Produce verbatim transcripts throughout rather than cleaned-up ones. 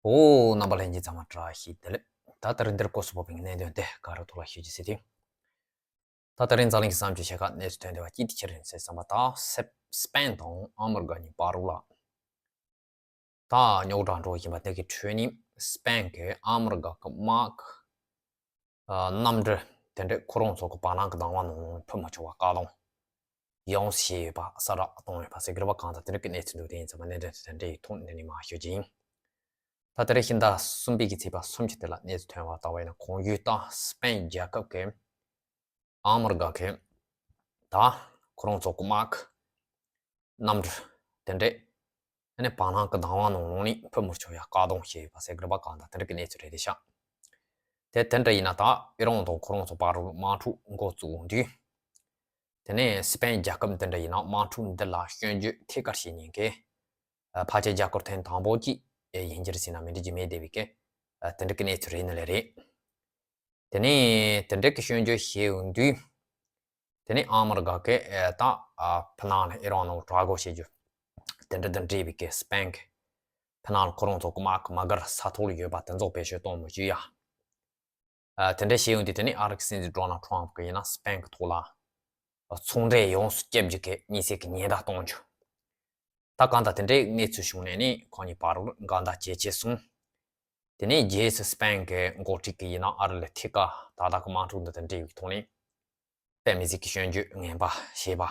ཨོ། རྣམ་པ་ལྷན་རྒྱས་ཚང་མ་བཀྲ་ཤིས་བདེ་ལེགས། ད་ལྟ་རིང་འདིར་སྐོར་སུ་བབས་པའི་གནད་དོན་དེ་ག་རེ་ཐོག་ལ་ཞུ་རྒྱུ་ཟེར་དུས། ད་ལྟ་རིང་འཛམ་གླིང་གི་བསམ་སྤྱོད་ཆེ་ཁག་གནས་ཚུལ་ཐོན་བསྡད་པ་གཅིག་དེ་ཆེར་ཡིན་ཟེར་བསམ་པ་དང་། སེ་སི་པེན་དང་ཨ་མི་རི་ཀ་གཉིས་བར་ལ་ད་རྙོག་དྲ་འགྲོ་བཞིན་པ་དེ་གི་ཁྲོད་ནས་སི་པེན་གྱིས་ཨ་མི་རི་ཀ་གི་དམག་གནམ་གྲུ་དེ་འདྲས་ཁོ་རང་ཚོ་གི་བར་སྣང་གི་བདག་དབང་ནང་ལ་ཕུད་མི་ཆོག་པ་བཀག་སྡོམ་ཡོངས་སུ་བྱས་ཡོད་པ་གསལ་བསྒྲགས་བཏང་ཡོད་པ་ཟེར་གི་རེད་པ། གང་ལྟར་དེ་འདྲ་གི་གནས་ཚུལ་འདུག་དེ་ཡིན་ཙང་མ་གནད་དོན་དེ་འདྲ་ཡི་ཐོག་འདི་ནས་མར་ཞུ་རྒྱུ་ཡིན། ད་དེ་རིང་ཕྱི་ཟླ་གསུམ་པའི་གི་ཚེས་པ་སུམ་ཅུ་དེ་ལ་གནས་ཚུལ་ཐོན་པ་ལྟ་བ་ཡིན་ན། གོང་ཞུས་ལྟར་སི་པེན་རྒྱལ་ཁབ་ཀྱིས་ཨ་མི་རི་ཀ་གིས་ད་ཁོ་རང་ཚོ་གི་དམག་གནམ་གྲུ་དེ་འདྲས་ཨ་ནི་བར་སྣང་གི་བདག་དབང་ནང་ལོགས་ནས་ཕུད་མི་ཆོག་ཡ་བཀག་སྡོམ་བྱས་ཡོད་པ་ཟེར་གི་རེད་པ། གང་ལྟར་དེ་འདྲ་གི་གནས་ཚུལ་རེད་དེ་ཤག་དེ་དེ་འདྲ་ཡིན་ན་ད་ཨི་རན་དང་ཁོ་རང་ཚོ་བར་དུ་དམག་འཁྲུག་འགོ་བཙུགས་དུས། དེ་ནས་སི་པེན་རྒྱལ་ཁབ་འདི་འདྲ་ཡིན་ན་དམག་འཁྲུག་འདི་ལ་སྐྱོན་བརྗོད་ཐད་ཀར་བྱེད་མཁན་གྱི་ཕལ་ཆེར་རྒྱ་གར་ཐེངས་དང་པོ་གཅིག་ཡིན་རྒྱུ་རེད་ཟེར་ན་མི་འགྲིག་རྒྱུ་མེད་བསྡད་པའི་གི་དེ་འདྲ་གི་གནས་ཚུལ་རེད་ནི་ལས་རེད། དེ་ནས་དེ་འདྲ་གི་སྐྱོན་བརྗོད་བྱས་ཡོང་དུས། དེ་ནས་ཨ་མི་རི་ཀ་གིས་ད་ཕི་ནང་ལ་ཨི་རན་ནང་དྲག་རྒོལ་བྱེད་རྒྱུ་དེ་འདྲ་དང་འབྲེལ་བའི་གི་སི་པེན་གྱིས་ཕི་ནང་ལ་ཁོ་རང་ཚོ་གི་དམག་གི་དམག་སྒར་ས་ཐོག་ལ་ཡོད་པ་དེ་ཚོ་བེད་སྤྱོད་གཏོང་མི་བཅུག་ཡ། ཨ། དེ་འདྲ་བྱས་ཡོང་དུས་དེ་ནི་ཨ་རི་གི་སྲིད་འཛིན་ཌོ་ནལ་ཊམ་གྱིས་ཡིན་ན་སི་པེན་གྱི་ཐོག་ལ་ཚོང་འབྲེལ་ཡོངས་སུ་བཅད་རྒྱུ་གི་དམིགས་བསལ་གྱི་ཉེན་བརྡ་གཏོང་རྒྱུ། ད་གང་ལྟར་དེ་འདྲའི་གནས་ཚུལ་བྱུང་ནས་ནི་ཁོ་གཉིས་བར་དུ་འགལ་ཟླ་ཇེ་ཆེར་སོང་། དེ་ནས་རྗེས་སུ་སི་པེན་གྱི་འགོ་ཁྲིད་ཀྱིས་ཡིན་ན་ཨ་རི་ལ་ཐད་ཀར་ད་ལྟ་གི་དམག་འཁྲུག་འདི་དང་འབྲེལ་བའི་ཐོག་ནས་དཔེ་མི་སྲིད་ཀྱི་སྐྱོན་བརྗོད་ངན་པ་བྱས་པ།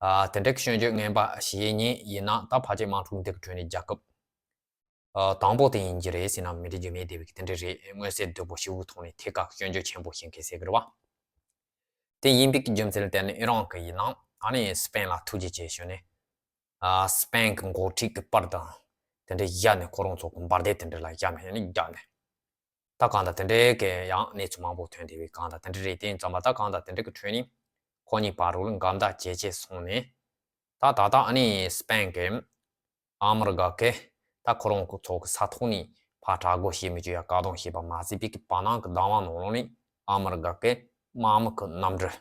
ཨ། དེ་འདྲའི་སྐྱོན་བརྗོད་ངན་པ་བྱེད་མཁན་ཡིན་ན་ད་ཕལ་ཆེར་དམག་འཁྲུག་འདི་གི་ཁྲོད་ནས་རྒྱལ་ཁབ་ཨ། དང་པོ་དེ་ཡིན་གྱི་རེད་ཟེར་ན་མི་འགྲིག་རྒྱུ་མེད་བསྡད་པའི་དེ་འདྲ་རེད། མངོན་གསལ་དོད་པོ་ཞེ་པོའི་ཐོག་ནས་ཐད་ཀར་སྐྱོན་བརྗོད་ཆེན་པོ་བྱེད་མཁན་ཟེར་གི་རེད་བ། དེ་ཡིན་པའི་རྒྱུ་མཚན་ལ་བརྟེན་ནས་ཨི་རན་གྱིས་ཡིན་ན་ཨ་ནི་སི་པེན་ལ་ཐུགས་རྗེ་ཆེ་ཞུས་ནས། ཨ། སི་པེན་གྱི་འགོ་ཁྲིད་ཀྱི་པར་དང་དེ་འདྲ་བཞག་ནས་ཁོ་རང་ཚོ་གི་འབར་མདེལ་དེ་འདྲ་ལ་བཞག་ནས་ཨ་ནི་བརྒྱབ་ནས། ད་གང་ལྟར་དེ་འདྲའི་གི་ཡང་གནས་ཚུལ་མང་པོ་ཐོན་བསྡད་པའི་གང་ལྟར་དེ་འདྲ་རེད། དེ་ཡིན་ཙང་མ་ད་གང་ལྟར་དེ་འདྲའི་གི་ཁྲོད་ནས་ཁོ་གཉིས་བར་དུ་འགལ་ཟླ་ཇེ་ཆེ་སོང་ནས། ད་ད་ལྟ་ཨ་ནི་སི་པེན་གྱིས་ཨ་མི་རི་ཀ་གིས་ད་ཁོ་རང་ཚོ་གི་ས་ཐོག་ནས་ཕར་དྲག་རྒོལ་བྱེད་མི་བཅུག་ཡ་བཀག་སྡོམ་བྱས་པ་མ་ཟད་པའི་གི་བར་སྣང་གི་བདག་དབང་ནང་ལོགས་ནས་ཨ་མི་རི་ཀ་གི་དམག་མི་གི་གནམ་གྲུ་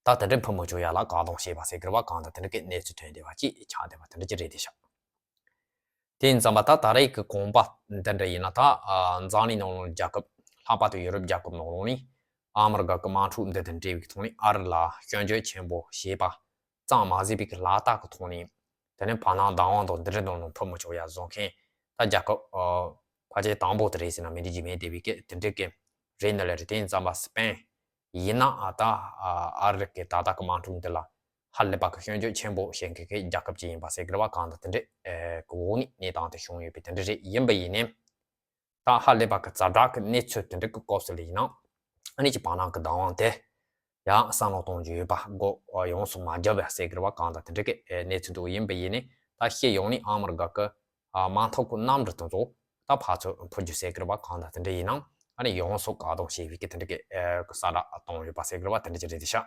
ད་དེ་འདྲ་འཕུར་མི་བཅུག་ཡ་ལ་བཀག་སྡོམ་བྱས་པ་ཟེར་གི་རེད་བ། གང་ལྟར་དེ་འདྲ་གི་གནས་ཚུལ་ཐོན་བསྡད་པ་ཅིག་ཆགས་བསྡད་པ་དེ་འདྲ་ཅིག་རེད་དེ་ཤག་དེ་ཡིན་ཙང་མ་ད་ད་རེས་ཀྱི་གོམ་པ་འདི་འདྲ་ཡིན་ན་ད་ཨ། འཛམ་གླིང་ནང་ལོགས་རྒྱལ་ཁབ་ལྷག་པར་དུ་ཡུ་རོབ་རྒྱལ་ཁབ་ནང་ལོགས་ནས་ཨ་མི་རི་ཀ་གི་དམག་འཁྲུག་འདི་དང་འབྲེལ་བའི་ཐོག་ནས་ཨ་རི་ལ་སྐྱོན་བརྗོད་ཆེན་པོ་བྱས་པ་ཙམ་མ་ཟད་པའི་གི་ལག་རྟགས་ཀྱི་ཐོག་ནས་དེ་ནས་བར་སྣང་བདག་དབང་དང་འདི་འདྲ་ནང་ལ་འཕུར་མི་ཆོག་ཡ་བཟོ་མཁན་ད་རྒྱལ་ཁབ་ཨ། ཕལ་ཆེར་དང་པོ་དེ་རེད་ཟེར་ན་མི་འགྲིག་རྒྱུ་མེད་བསྡད་པའི་གི་དེ་འདྲའི་གི་རེད་ནི་ལས་རེད། དེ་ཡིན་ཙང་མ་སི་པེན་ཡིན་ན་ཨ་ད་ཨ་རི་གི་ད་ལྟ་གི་དམག་འཁྲུག་འདི་ལ་ཧ་ལས་པ་གི་སྐྱོན་བརྗོད་ཆེན་པོ་བྱེད་མཁན་གྱི་རྒྱལ་ཁབ་ཅིག་ཡིན་པ་ཟེར་གི་རེད་བ། གང་ལྟར་དེ་འདྲའི་ཨེ་གི་འོག་ནས་གནས་སྟངས་དེ་བྱུང་ཡོད་པའི་དེ་འདྲ་རེད། ཡིན་པ་ཡིན་ནའི་ད་ཧ་ལས་པ་གི་ཛ་དྲག་གི་གནས་ཚུལ་དེ་འདྲ་གི་སྐབས་སུ་ལ་ཡིན་ན་ཨ་ནི་ཅིག་བར་སྣང་གི་བདག་དབང་དེ་ཡང་བསམ་བློ་གཏོང་རྒྱུ་ཡོད་པ། མགོ་ཡོངས་སུ་མ་བརྒྱབ་པ་ཟེར་གི་རེད་བ། གང་ལྟར་དེ་འདྲ་གི་ཨེ་གནས་ཚུལ་འདུག་ཡིན་པ་ཡིན་ནའི་ད་སྤྱི་ཡོངས་ནས་ཨ་མི་རི་ཀ་གི་ཨ་དམག་འཐབ་ཁུལ་གནམ་གྲུ་དེ་ཚོ་ད་ཕར་ཚུར་འཕུར་རྒྱུ་ཟེར་གི་རེད་བ། གང་ལྟར་དེ་འདྲ་ཡིན་ན་ཨ་ནི་ཡོངས་སུ་བཀག་སྡོམ་བྱས་པའི་གི་དེ་འདྲ་གི་ཨེ་གསལ་བསྒྲགས་གཏོང་ཡོད་པ་ཟེར་གི་རེད་བ། དེ་འདྲ་ཅིག་རེད་དེ་ཤག་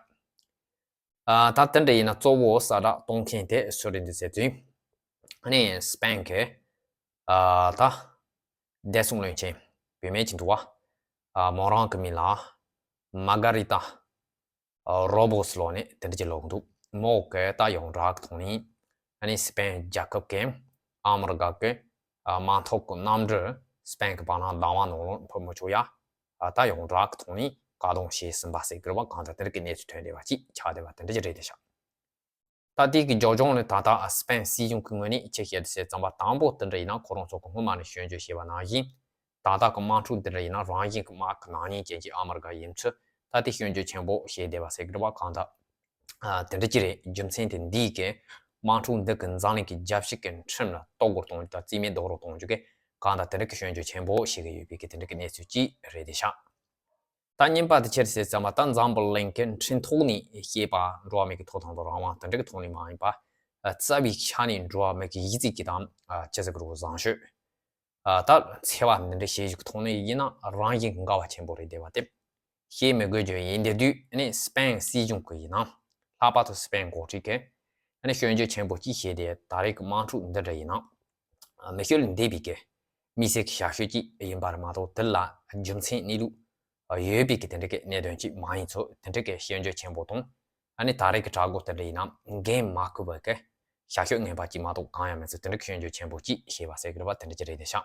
ཨ་ད་དེ་འདྲ་ཡིན་ན་གཙོ་བོ་གསལ་བསྒྲགས་གཏོང་མཁན་དེ་སུ་རེད་འདུག་ཟེར་དུས་ཨ་ནི་སི་པེན་གྱི་ཨ་ད་བདེ་སྲུང་བློན་ཆེན་བུད་མེད་ཅིག་འདུག་བ། ཨ་མོ་རང་གི་མིང་ལ་མར་གྷ་རི་ཏ་རོ་བོ་སི་ལོ་ནས་དེ་འདྲ་ཅིག་ལབ་ཀྱི་འདུག་མོ་གིས་ད་ཡོངས་གྲགས་ཀྱི་ཐོག་ནས་ཨ་ནི་སི་པེན་རྒྱལ་ཁབ་ཀྱིས་ཨ་མི་རི་ཀ་གི་ཨ་དམག་འཐབ་ཀྱི་གནམ་གྲུ་སི་པེན་གྱི་བར་སྣང་བདག་དབང་ནང་ལ་འཕུར་མི་ཆོག་ཡ། ཨ་ད་ཡོངས་གྲགས་ཀྱི་ཐོག་ནས་བཀག་སྡོམ་བྱས་ཟིན་པ་ཟེར་གི་རེད་བ། གང་ལྟར་དེ་འདྲ་གི་གནས་ཚུལ་ཐོན་བསྡད་པ་ཅིག་ཆགས་བསྡད་པ་དེ་འདྲ་ཅིག་རེད་དེ་ཤག་ད་དེ་གི་རྒྱབ་ལྗོངས་ནས་ད་ལྟ་སི་པེན་སྲིད་གཞུང་གི་ངོས་ནས་ཅི་བཤད་འདུག་ཟེར་ཙམ་པ། དང་པོ་དེ་འདྲ་ཡིན་ན་ཁོ་རང་ཚོ་གི་སྔོན་མ་ནས་སྐྱོན་བརྗོད་བྱས་པ་ནང་བཞིན་ད་ལྟ་གི་དམག་འཁྲུག་དེ་འདྲ་ཡིན་ན་རང་བཞིན་གི་དམག་གི་ནག་ཉེས་ཅན་གྱི་ཨ་མི་རི་ཀ་ཡིན་ཚུལ་ད་དེ་སྐྱོན་བརྗོད་ཆེན་པོ་བྱས་བསྡད་པ་ཟེར་གི་རེད་བ། གང་ལྟར་ཨ་དེ་འདྲ་ཅི་རེད། རྒྱུ་མཚན་དེ་འདིས་གི་དམག་འཁྲུག་འདི་གི་འཛམ་གླིང་གི་རྒྱལ་སྤྱི་གི་ཁྲིམས་ལ་གཏོར་རྒོལ་གཏོང་རྒྱུ་དང་རྩིས་མེད་རྡོག་རོལ་གཏོང་རྒྱུ་གི་གང་ལྟར་དེ་འདྲ་གི་སྐྱོན་བརྗོད་ཆེན་པོ་བྱེད་གི་ཡོད་པའི་གི་དེ་འདྲ་གི་གནས་ཚུལ་ཅིག་རེད་དེ་ཤག་ད་གཉིས་པ་དེ་ཆི་རེད་ཟེར་ཙམ་པ། ད་འཛམ་བུ་གླིང་གི་འཕྲིན་ཐོག་ནས་བཤད་པ་འགྲོ་བ་མིའི་གི་ཐོབ་ཐང་དང་རང་དབང་དེ་འདྲ་གི་ཐོག་ནས་མ་ཡིན་པ། ཨ་རྩ་བའི་ཆ་ནས་འགྲོ་བ་མིའི་གི་གཞི་རྩའི་གི་དང་ཨ་ཅི་ཟེར་དགོས་རེད། བཟང་སྤྱོད་ཨ་ད་འཚེ་བ་འདི་འདྲ་བྱེད་རྒྱུ་གི་ཐོག་ནས་ཡིན་ན་རང་བཞིན་གི་འགལ་བ་ཆེན་པོ་རེད་བསྡད་པ་དེ་བཤད་མི་དགོས་རྒྱུ་ཡིན། དེ་དུས་ནི་སི་པེན་སྲིད་གཞུང་གི་ཡིན་ན་ལྷག་པར་དུ་སི་པེན་འགོ་ཁྲིད་ཀྱིས་ནི་སྐྱོན་བརྗོད་ཆེན་པོ་གཅིག་བྱས་ཏེ་ད་རེས་ཀྱི་དམག་འཁྲུག་འདི་འདྲ་ཡིན་ན་མི་ཤོད་ལས་འདས་པའི་གི་དམིགས་བསལ་གྱི་བྱ་སྤྱོད་ཅིག་ཡིན་པ་རེད་མ་གཏོགས། དེ་ལ་རྒྱུ་མཚན་གནས་ལུགས་ཡོད་པའི་གི་དེ་འདྲ་གི་གནད་དོན་ཅིག་མ་ཡིན་ཚུལ། དེ་འདྲ་གི་སྐྱོན་བརྗོད་ཆེན་པོ་དང་ཨ་ནི་ད་རེས་ཀྱི་དྲག་རྒོལ་དེ་འདྲ་ཡིན་ན་འགན་མ་འཁུར་བའི་གི་ ཤ་ཤོད་ངན་པ་གཅིག་མ་གཏོགས་གང་ཡང་མེད་ཚུལ་དེ་འདྲ་གི་སྐྱོན་བརྗོད་ཆེན་པོ་གཅིག་བྱས་པ་ཟེར་གི་རེད་པ། དེ་འདྲ་ཅིག་རེད་དེ་ཤག་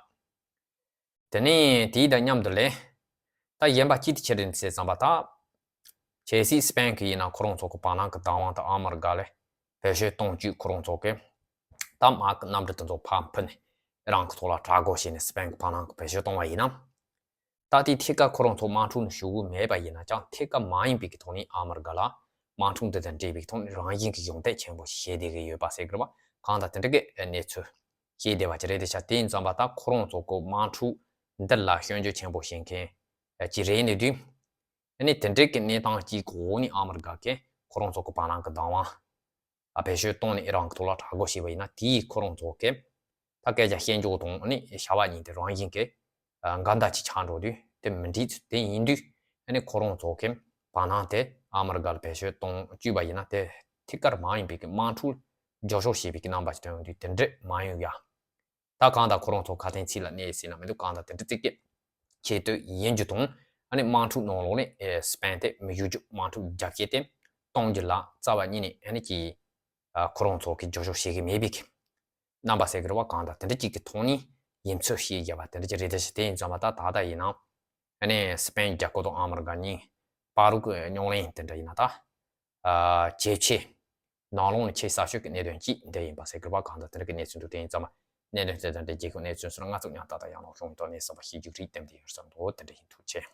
དེ་ནས་དེའི་དང་མཉམ་དུ་ལས། ད་གཞན་པ་གཅིག་དེ་ཅི་རེད་ཟེར་ཙམ་པ་ད། གལ་སྲིད་སི་པན་གི་ཡིན་ན་ཁོ་རང་ཚོ་གི་བར་སྣང་གི་བདག་དབང་དང་ཨ་མི་རི་ཀ་ལ་བེད་སྤྱོད་གཏོང་བཅུག་ཁོ་རང་ཚོ་གི་ད་དམག་གི་གནམ་གྲུ་དེ་ཚོ་ཕར་འཕུར་ནས་རང་གི་ཐོག་ལ་དྲག་རྒོལ་བྱས་ནས་སི་པན་གི་བར་སྣང་གི་བེད་སྤྱོད་གཏོང་བ་ཡིན་ན། ད་ལྟའི་ཐད་ཀར་ཁོ་རང་ཚོ་དམག་འཁྲུག་ནང་ཞུགས་ཀྱི་མེད་པ་ཡིན་ན་ཀྱང་ཐད་ཀར་མ་ཡིན་པའི་གི་ཐོག་ནས་ཨ་མི་རི་ཀ་ལ་དམག་འཁྲུག་འདི་དང་འབྲེལ་བའི་ཐོག་ནས་རང་བཞིན་གྱི་གཞོགས་འདེགས་ཆེན་པོ་ཞིག་བྱེད་བསྡད་ཀྱི་ཡོད་པ་ཟེར་གྱི་རེད་པ། གང་ལྟར་དེ་འདྲ་གི་གནས་ཚུལ་ཤེས་བསྡད་པ་ཅིག་རེད་དེ་ཤག་དེ་ཡིན་ཙམ་པ་ད་ཁོ་རང་ཚོ་གི་དམག་འཁྲུག་འདི་ལ་སྐྱོན་བརྗོད་ཆེན་པོ་བྱེད་མཁན་ཅིག་རེད་ནས་དུས། ཨ་ནི་དེ་འདྲའི་གི་གནས་སྟངས་ཅིག་གི་འོག་ནས་ཨ་མི་རི་ཀ་གིས་ཁོ་རང་ཚོ་གི་བར་སྣང་གི་བདག་དབང་ཨ་བེད་སྤྱོད་བཏང་ནས་ཨི་རན་གི་ཐོག་ལ་དྲག་རྒོལ་བྱས་པ་ཡིན་ན། དེའི་ཁོ་རང་ཚོ་གི་ད་སྐད་ཆ་བཤད་འཇོག་དང་ཨ་ནི་བྱ་བ་གཉིས་དེ་རང་བཞིན་གི་ཨ་འགལ་ཟླ་ཅིག་ཆགས་འགྲོ་དུས་དེ་མི་འགྲིག་ཚུལ་དེ་ཡིན་དུས། ཨ་ནི་ཁོ་རང་ཚོ་གི་བར་སྣང་དེ་ཨ་མི་རི་ཀ་ལ་བེད་སྤྱོད་གཏོང་བཅུག་པ་ཡིན་ན་དེ་ཐད་ཀར་མ་ཡིན་པའི་གི་དམག་འཁྲུག་རྒྱབ་སྐྱོར་བྱེད་པའི་གི་རྣམ་པ་ཞིག་ཐོན་ཡོང་དུས་དེ་འདྲ་མ་ཡོང་ཡ། ད་གང་ལྟར་ཁོ་རང་ཚོ་ཁ་དན་ཚིག་ལ་གནས་ཟིན་ན་མི་འདུག་གང་ལྟར་དེ་འདྲ་ཙིག་གེ་ཆེ་བསྟོད་ཡིན་རྒྱུ་དང་། ཨ་ནི་དམག་འཁྲུག་ནང་ལོགས་ནས་ཨེ་སི་པན་དེ་མི་བཞུགས་རྒྱུ་དམག་འཁྲུག་རྒྱབ་སྐྱེལ་དེ་གཏོང་རྒྱུ་ལ་རྩ་བ་ཉིད་ནས་ཨ་ནི་ཀྱི་ཨ་ཁོ་རང་ཚོ་གི་རྒྱབ་སྐྱོར་བྱེད་ཀྱི་མེད་པའི་གི་རྣམ་པ་ཟེར་གི་རེད་པ། གང་ལྟར་དེ་འདྲ་ཅིག་གི་ཐོག་ནས་ཡིན་ཚུལ་བཤད་རྒྱབ་པ་དེ་འདྲ་ཅིག་རེད་དེ་ཤག་དེ་ཡིན་ཙམ་པ་ད་ད་ལྟ་ཡིན་ན། ཨ་ནི་སི་པན་རྒྱལ་ཁབ་དང་ཨ་མི་རི་ཀ་གཉིས་བར་དུ་གི་རྙོག་གླེང་དེ་འདྲ་ཡིན་ན་ད། ཨ་ཇེ་ཆེ། ནང་ལོགས་ནས་ཆེས་གསར་ཤོས་ཀྱི་གནད་དོན་གཅིག་འདི་ཡིན་པ་ཟེར་གི་རེད་པ། གང་ལྟར་དེ་འདྲ་གི་གནས་ཚུལ་འདུག་དེ་ཡིན་ཙམ་པ་གནད་དོན་དེ་དང་འབྲེལ་རྒྱལ་ཁབ་གནས་ཚུལ་སོགས་ང་ཚོ་ཉག་ཏག་ཏག་ཡང་ལོག་ཤོང་དོན་གནས་བསམ་པ་ཤེས་རྒྱུ་རིགས་དེ་འདྲ་ཡིན་ས་འདུག་དེ་འདྲ་ཡིན། ཐུགས་རྗེ་ཆེ།